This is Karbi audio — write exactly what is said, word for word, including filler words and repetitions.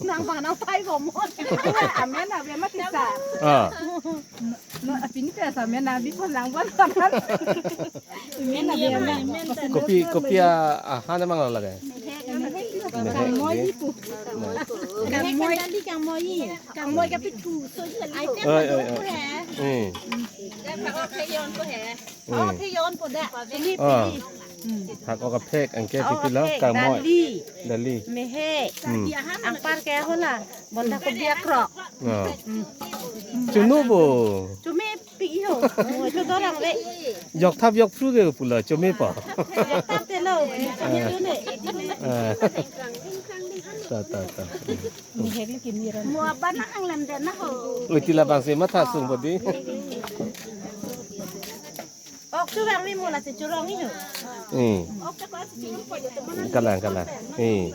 Nang bang nang pai ko mo. Amen na be mati sa. Ah. No, apini pe sa amen na bi pon lang bon sa man. Amen na be amen. Kopi, kopi a, a, han mang lage. Kangmoi di pu. Kangmoi dali, kangmoi. Kangmoi ka pitu. So, oi, oi, oi. Hmm. Hmm. Oh, pheyon po da. Ini ah. Pi. Hmm. Hak ok aphek, anke oh, pipila, aphek, kangmoi. Dali. Dali. Mehek. Hmm. Angpar ke hola. Bonta ko biak rok. Ah. Hmm. Chunu bo. Chumi pi ho. Oh, itu dorang le. Yok thap yok pru ke pula, chumi pa. Yok thap te lo. Ah. Ini chumi ne. Ah. Ta, ta, ta. Mehek le kimi ran. Mo apa na ang lam dan na ho. Ui, tila bang si matha sung bodi. Ok, tu bang mi mula si churong ni ho. Hmm. Kalang, kalang. Hmm.